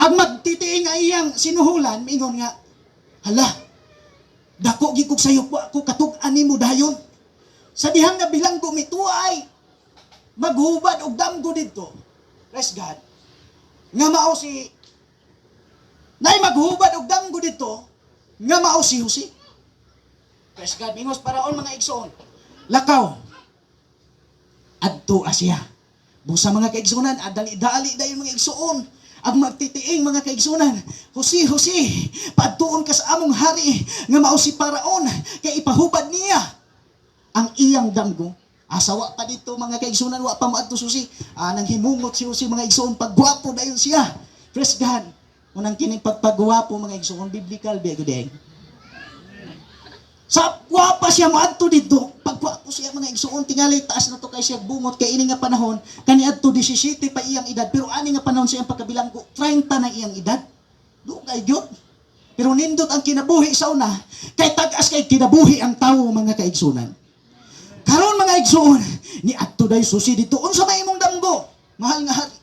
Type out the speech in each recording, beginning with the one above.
Ang magtitiing nga iyang sinuhulan, miingon nga, "Hala, dako gid kog sayop, wa ko katug-an nimo dayon." Sa dihang nga bilanggo mituay, maghubad og damgo didto. Praise God. Nga mao si Nay maghubad og damgo didto nga mao si Jose. Praise God. Mingos Paraon, mga igsoon, "Lakaw. Adto siya." Busa, mga kaigsunan, adali-dali dayon, mga igsoon. Ang magtitiing, mga kaigsunan, "Jose, Jose, paadtuon ka sa among hari nga mao si Paraon kay ipahubad niya ang iyang damgo." Asawa pa dito, mga kaigsunan, wa pa moadto si Jose. Nang himungot si Jose, mga igsoon, paggwapo dayon siya. Praise God. Unang kining pagpagwapo, mga igsoon, biblical biya gud eh. Sa wa pa siya moadto didto, pagwapo siya, mga igsoon, tingali taas na to kay siya bungot kay ini nga panahon kaniadto 17 pa iyang edad, pero ani nga panahon sa iyang pagkabilanggo, 30 na iyang edad. Dugay gyud. Pero nindot ang kinabuhi sa una kay tag-as kay kinabuhi ang tawo, mga kaigsunan. Karon, mga igsoon, ni adto day Jose didto, "Unsa may imong damgo, mahal nga hari?"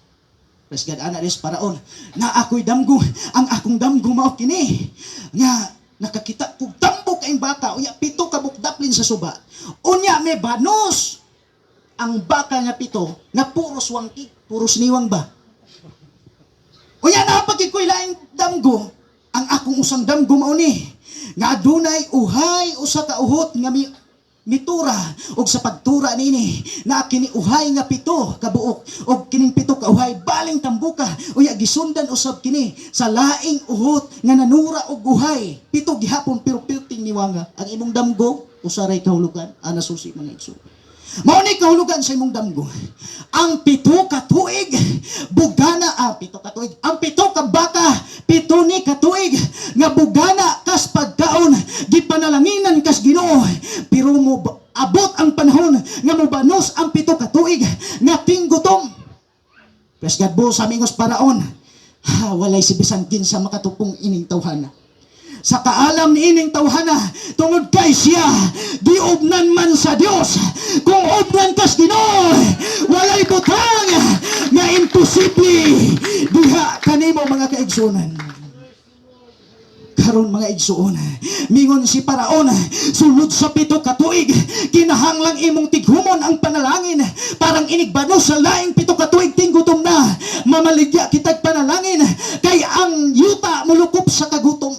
Praise God, ana des Paraon, "Na ako'y damgo, ang akong damgo mao kini nga nakakita kog tambok kayong baka, unya pito ka bukdaplin sa suba. Unya may banos ang baka nga pito nga puros wangkig, puros niwang ba. Unya napagid ko'y laing damgo, ang akong usang damgo mao ni nga adunay uhay usa ka uhot nga mi mitura og sa pagtura nini na kini uhay nga pito kabuok og kining pito ka uhay baling tambuka, uya gisundan usab kini sa laing uhot nga nanura og uhay pito gihapon pero pilting niwanga. Ang imong damgo, usa ray kahulugan," ana susi, mga igsoon. "Mao ni kahulugan sa imong damgo. Ang 7 ka tuig bugana, 7 ka tuig. Ang pito ka baka, 7 ni ka tuig nga bugana kas pagkaon, gipanalanginan kas Ginoo. Pero mo abot ang panahon nga mobanos ang 7 ka tuig nga tinggutom." Praise God bo sa mingos Paraon, "Ha, walay si bisan kinsa makatupong ining tawhana sa kaalam ni ining tawhana tungod kay siya giubnan man sa Dios. Kung ubnan kas Ginoo, walay butang nga imposible diha kanimo, mga kaigsunan." Karon, mga igsuon, mingon si Paraon, "Sulod sa 7 ka tuig, kinahanglang imong tighumon ang panalangin. Parang inigbano sa laing 7 ka tuig tinggutom na, mamaligya kitag panalangin kay ang yuta mulukop sa kagutom."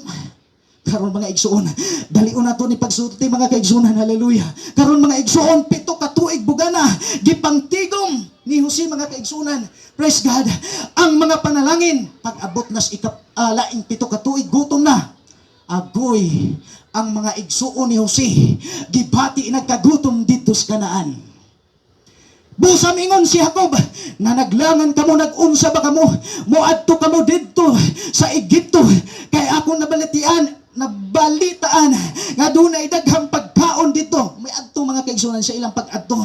Karon, mga igsuon, dalion na to ni pagsulti, mga kaigsunan, hallelujah. Karon, mga igsuon, 7 ka tuig bugana, gipangtigom ni Jose, mga kaigsunan. Praise God. Ang mga panalangin, pag abot nas ikap laing 7 ka tuig gutom na. Agoy ang mga igsuon ni Jose, gibati nagkagutom didto sa Kanaan. Busa mingon si Jacob, na naglangan kamo, nag-unsa ba kamo, moadto kamo didto sa Egypto, kay ako nabalitian, nabalitaan, nga dunay daghang pagkaon didto. May adto, mga kaigsunan, sa ilang pag-adto.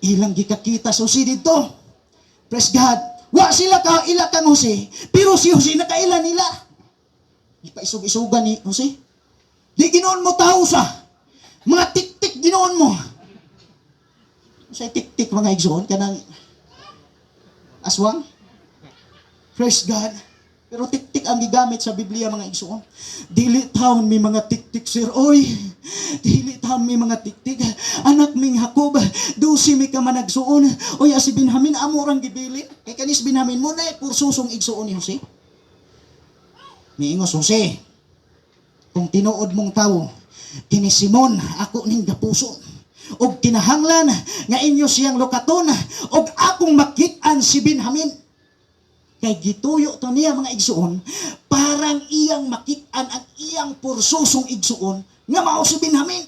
Ilang gikakita sa Jose didto. Praise God. Wa sila ka ila kang Jose, pero si Jose nakaila nila. Ipaisog-isugan ni Jose. "Di ginoon mo tao sa mga tik-tik ginoon mo." Sa tik-tik, mga igsoon, kanang aswang. Praise God. Pero tik-tik ang gigamit sa Biblia, mga igsoon. Dili taon may mga tik-tik, sir. Oy, dili taon may mga tik-tik. Anak ming Jacob, 12 mi ka managsuon. Oy, si Benjamin amo rang gibilin. Kay kanis Benjamin mo na pursusong igsuon ni Jose. Miingos Jose, "Kung tinuod mong tawo, kini Simon ako ning gapuso. Og kinahanglan nga inyo siyang lukaton og akong makit-an si Benjamin." Kay gituyo to niya, mga igsuon, parang iyang makit-an ang iyang pursusong igsuon nga mao si Benjamin.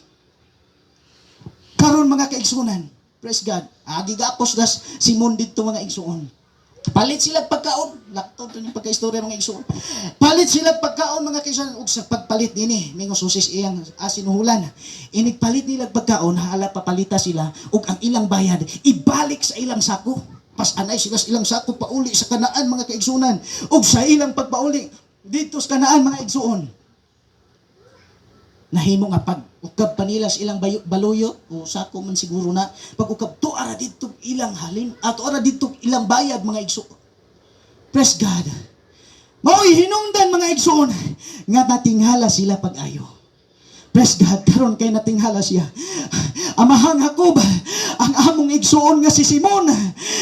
Karon, mga kaigsunan, praise God. Agi gapos das Simon didto, mga igsuon. Palit sila pagkaon. Lakto to yung pagkaistorya, mga igsuon. Palit sila pagkaon, mga kaigsuon, ug sa pagpalit dinhi, mingos Jose iyang asinuhulan. Inigpalit nila pagkaon, hala papalita sila ug ang ilang bayad ibalik sa ilang sako. Pasanay sila sa ilang sako pauli sa Kanaan, mga kaigsunan. Ug sa ilang pagpauli didto sa Kanaan, mga igsuon, nahimo nga pag ukab pa nila sa ilang baluyo o sako man siguro na, pag ukab tuara didto ilang halin at tuara didto ilang bayad, mga igsuon. Praise God. Mao'y hinungdan, mga igsoon, nga natinghala sila pag-ayo. Praise God, karon kay natinghala siya. Amahang Jacob, ang among igsoon nga si Simon,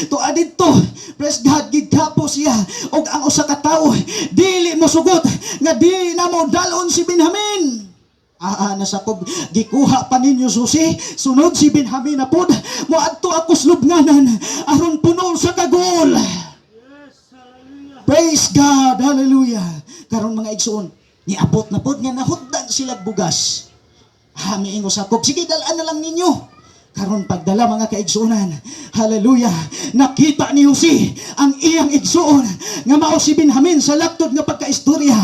tuwa didto, praise God, gigkapo siya og ang usa ka tawo dili mo sugot nga di na mo dalon si Benjamin. Aa na sa Jacob, gikuha pa ninyo susi, sunod si Benjamin na pod, moadto ako lubnganan, aron puno sa kagol. Praise God, hallelujah. Karon, mga igsoon, niabot na pod nga nahutdan sila bugas. Ha, miingon sa Jacob, "Sige, dalaan na lang ninyo." Karon pagdala, mga kaigsuonan, hallelujah, nakita ni Jose ang iyang igsuon nga mao si Benjamin sa laktod nga pagkaistorya.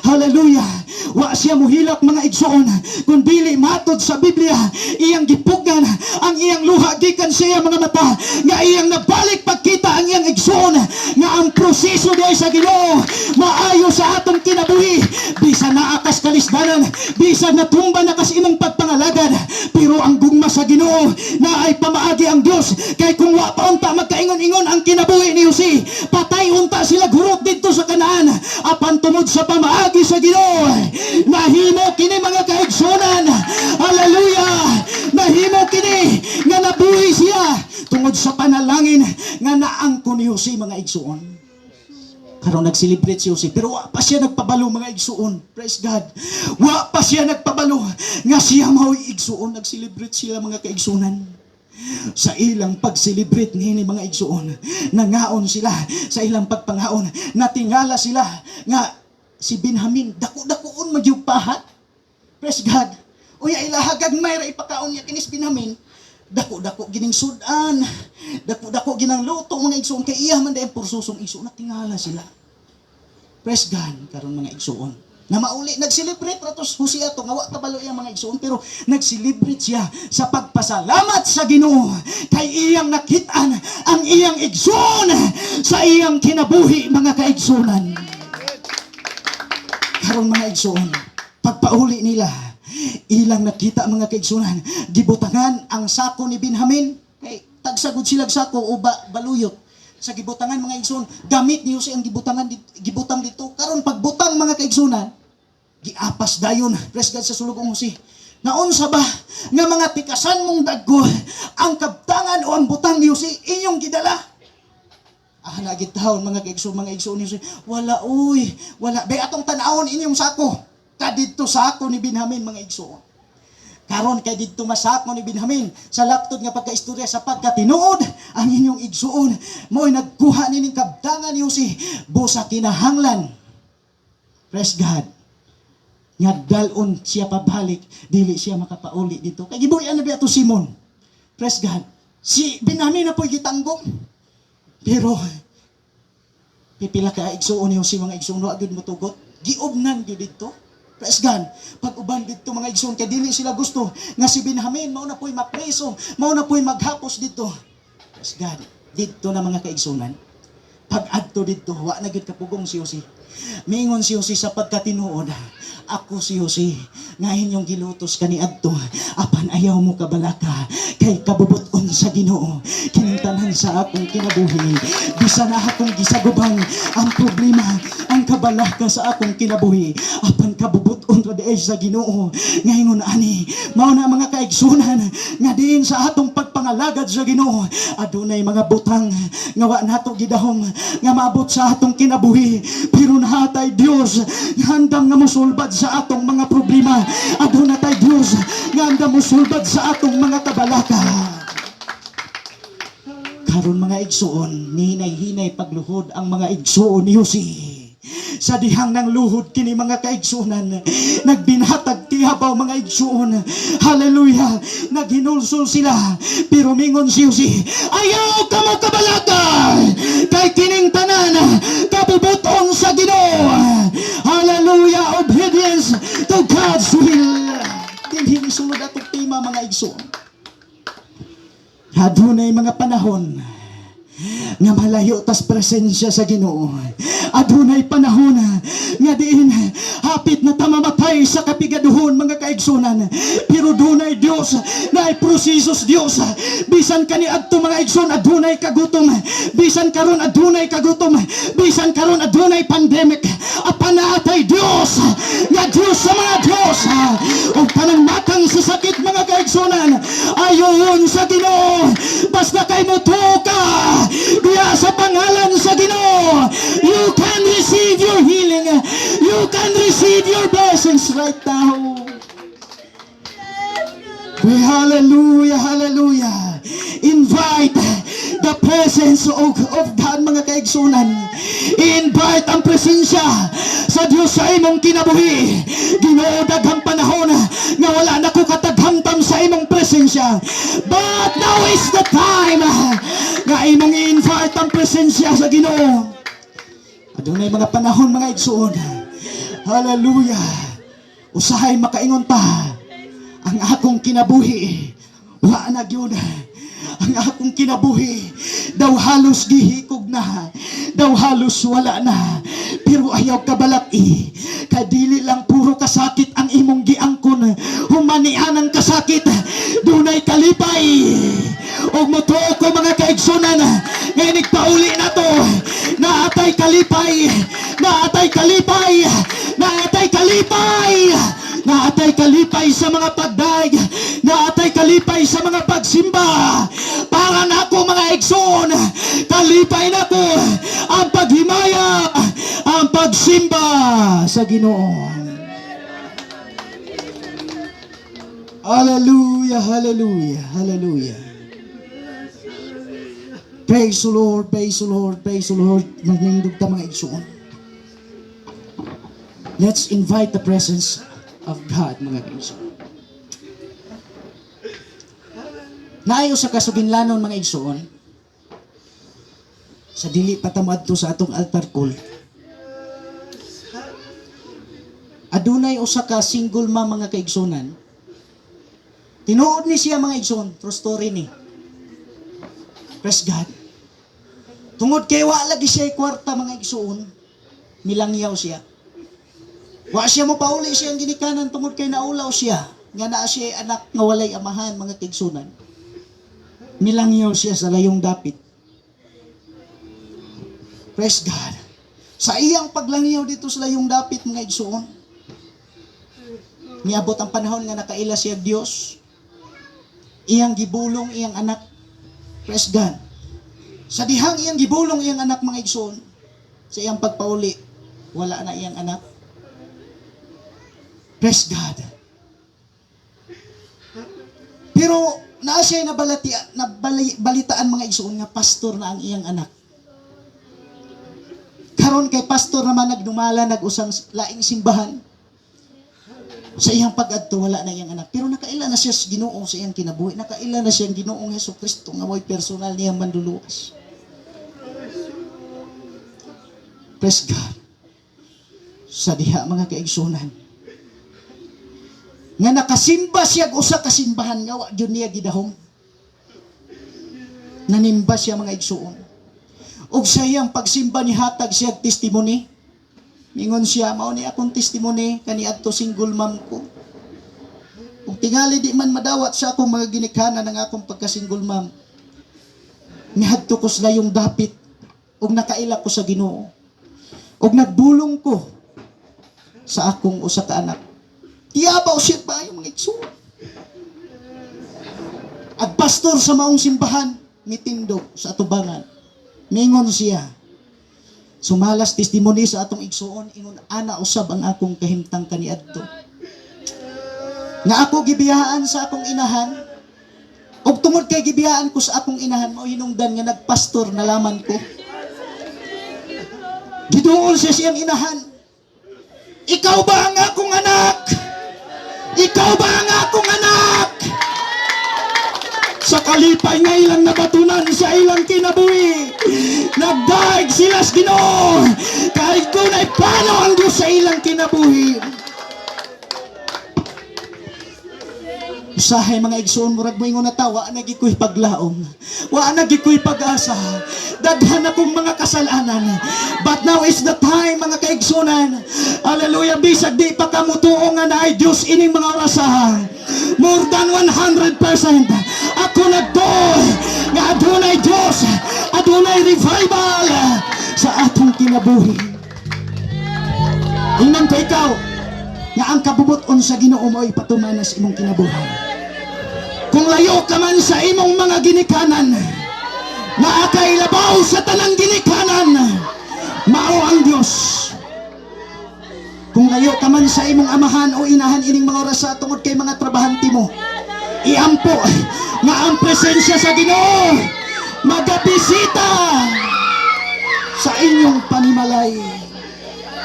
Hallelujah. Wa siya muhilak, mga igsuon, kun dili matod sa Biblia, iyang gipugnan ang iyang luha gikan sa iyang mga mata nga iyang nabalik pagkita ang iyang igsuon, nga ang proseso diay sa Ginoo maayo sa atong kinabuhi. Bisan naa kas kalisdanan, bisan natumba na kas imong pagpangalagad, pero ang gugma sa Ginoo na ay pamaagi ang Dios, kay kung wa pa unta magkaingon-ingon ang kinabuhi ni Jose, patay unta sila gurot didto sa Kanaan. Apan tungod sa pamaagi sa Ginoo, nahimo kini, mga kaigsunan. Hallelujah, nahimo kini nga nabuhi siya tungod sa panalangin nga naangko ni Jose, mga igsuon. Karon nag-celebrate si Jose, pero wa pa siya nagpabalo, mga igsuon. Praise God. Wa pa siya nagpabalo nga siya mao'y igsuon. Nag-celebrate sila, mga kaigsunan. Sa ilang pag-celebrate nini, mga igsuon, nangaon sila. Sa ilang pagpangaon, natingala sila nga si Benjamin dako-dakoon magyug pahat. Praise God. Uya ilaha gagmay ra ipakaon niya kinis Benjamin. Dako-dako gining sudan. Dako-dako ginang luto, mga igsuon, kay iya man dahil pursosong igsuon, natingala sila. Praise God, karon, mga igsuon. Na mauli nag-celebrate ra to Jose ato nga wa kabalo iyang mga igsuon, pero nag-celebrate siya sa pagpasalamat sa Ginoo kay iyang nakit-an ang iyang igsuon sa iyang kinabuhi, mga kaigsunan. Karon, mga igsuon, pagpauli nila, ilang nakita, mga kaigsunan, gibutangan ang sako ni Benjamin kay tagsagod sila sako o baluyot sa gibutangan, mga igsoon. Gamit ni Jose ang gibutangan gibutang dito. Karon pagbutang, mga kaigsunan, giapas dayon, praise God, sa sulog ang Jose. Naunsa ba nga mga tikasan mong dagko ang kabtangan o ang butang ni Jose inyong gidala? Ah, nagitawon, mga kaigsoon, mga igsoon ni Jose. "Wala uy, wala. Bay atong tanawon inyong sako." Kadidto sako ni Benjamin, mga igsoon. Karon kay didto masako ni Benjamin sa laktod nga pagkaistorya, sa pagkatinuod ang inyong igsuon mo'y nagkuha nining kabtangan ni Jose busa kinahanglan. Praise God. Nga dalon siya pabalik, dili siya makapauli dito. Kay gibuyan na biya to Simon. Praise God. Si Benjamin na po'y gitanggong. Pero pipila ka igsuon ni Jose, mga igsuon, wa gyud motugot. Giubnan gyud didto. Praise God. Pag uban didto, mga igsuon, kay dili sila gusto nga si Benjamin mao na po'y mapreso, mao na po'y maghapos didto. Praise God. Didto na, mga kaigsunan. Pag adto didto, wa na gyud kapugong si Jose. Mingon si Jose, "Sa pagkatinuod, ako si Jose, nga inyong gilutos kaniadto, apan ayaw mo kabalaka, kay kabubuton sa Ginoo kining tanan sa akong kinabuhi. Bisan na akong gisaguban ang problema, ang kabalaka sa akong kinabuhi, apan kabubuton ra diay sa Ginoo." Ngayon ani, mao na, mga kaigsunan, nga diin sa atong pagpangalagad sa Ginoo, adunay mga butang nga wa nato gidahom nga maabot sa atong kinabuhi, pero naa tay Dios nga handam nga mosulbad sa atong mga problema. Aduna tay Dios nga handam mosulbad sa atong mga kabalaka. Karon, mga igsuon, ninay-hinay pagluhod ang mga igsuon ni Jose. Sa dihang ng luhod kini, mga kaigsuonan, nagbinhatag tihabaw, mga igsuon. Hallelujah! Naghinulsol sila. Pero mingon si Jose, "Ayaw kamo kabalaka! Kay kining tanan, kabubuton sa Ginoo." Hallelujah! Obedience to God's will. Dinhi sulod atong tema, mga igsuon. Adunay mga panahon nga malayo tas presensya sa Ginoo. Adunay panahon nga diin hapit na ta mamatay sa kapigaduhon, mga kaigsunan. Pero dunay Dios na ay prosesos Dios. Bisan kaniadto, mga igsoon, adunay kagutom. Bisan karon adunay kagutom. Bisan karon adunay pandemic. Buhaton sa Ginoo. Basta kay motuo ka diya sa pangalan sa Ginoo, you can receive your healing. You can receive your blessings right now. Hallelujah, hallelujah. Invite the presence of God, mga kaigsunan. Invite ang presensya sa Diyos sa imong kinabuhi. Ginoo, daghang panahon nga wala na ko kataghamtam sa imong presensya. But now is the time nga imong i-invite ang presensya sa Ginoo. Adunay mga panahon, mga igsuon. Hallelujah. Usahay makaingon ta, ang akong kinabuhi, wa na gyud. Ang akong kinabuhi, daw halos gihikog na, daw halos wala na. Pero ayaw kabalaki, kadili lang puro kasakit ang imong giangkon. Humanian ang kasakit, dunay kalipay. Ug motuo ko, mga kaigsunan, nga pauli na to, naatay kalipay, naatay kalipay, naatay kalipay, naatay kalipay sa mga pagdaig, naatay kalipay sa mga pagsimba. Para nako, mga igsoon, kalipay nako ang paghimaya, ang pagsimba sa Ginoo. Hallelujah, hallelujah, hallelujah. Praise the Lord, praise the Lord, praise the Lord. Magnindog ta, mga igsoon. Let's invite the presence of God, mga igsoon. Naayo sa kasuginlanon, mga igsoon, sa dili pa ta moadto sa atong altar call. Adunay usa ka single mom, mga kaigsunan. Tinuod ni siya, mga igsoon, true story ni. Praise God. Tungod kay wa lagi siya kwarta, mga igsoon, milangyaw siya. Wa siya mo pauli siyang ginikanan tungod kay naulaw siya nga naa siya anak nga walay amahan, mga kaigsunan. Milangyaw siya sa layong dapit. Praise God. Sa iyang paglangyaw dito sa layong dapit, mga igsoon, niabot ang panahon nga nakaila siya Dios. Iyang gibulong iyang anak. Praise God. Sa dihang iyang gibulong iyang anak, mga igsoon, sa iyang pagpauli, wala na iyang anak. Praise God. Pero naa siya nabalati, nabali, balitaan, mga igsoon, nga pastor na ang iyang anak. Karon kay pastor naman, nagdumala nag-usang laing simbahan. Sa iyang pag-adto, wala na iyang anak. Pero nakaila na siya sa Ginoo sa iyang kinabuhi. Nakaila na siya ang Ginoong Hesus Kristo nga mo'y personal niyang manduluwas. Praise God. Sa diha, mga kaigsunan, nga nakasimba siya og usa ka simbahan nga wa gyud niya gidahom. Nanimba siya, mga igsuon. Ug sa iyang pagsimba ni hatag siya og testimony. Mingon siya, "Mao ni akong testimony, kaniadto single mom ko. Ug tingali di man madawat sa akong mga ginikanan ang akong pagka-single mom. Nihadto ko sa layong dapit ug nakaila ko sa Ginoo. Ug nagbulong ko sa akong usa ka anak." Tiyabaw siya ba yung mga igsoon. At pastor sa maong simbahan, mitindog sa atubangan. Mingon siya, "Sumalas testimony sa atong igsuon, ingon ana usab ang akong kahimtang kaniadto. Nga ako gibiyaan sa akong inahan, ug tungod kay gibiyaan ko sa akong inahan, mao hinungdan nga nagpastor na laman ko." Giduol siya siyang inahan. "Ikaw ba ang akong anak? Ikaw ba ang akong anak?" Sa kalipay nga ilang nabatunan sa ilang kinabuhi, nagdaig sila sa Ginoo. Kahit kunay plano ang Diyos sa ilang kinabuhi. Usahay, mga igsoon, murag mo ingon na ta, wa na gyud ko'y paglaom. Wa na gyud ko'y pag-asa. Daghan akong mga kasalanan. But now is the time, mga kaigsunan. Hallelujah, bisag di pa kamutuo nga naay Diyos ining mga orasa. More than 100% ako nagtuo nga adunay Diyos, adunay revival sa atong kinabuhi. Ingnan ko ikaw nga ang kabubuton sa Ginoo mo ay patumanas imong kinabuhi. Kung layo ka man sa imong mga ginikanan, naa kay labaw sa tanang ginikanan, mao ang Dios. Kung layo ka man sa imong amahan o inahan ining mga orasa tungod kay mga trabahante mo, iampo nga ang presensya sa Ginoo magabisita sa inyong panimalay.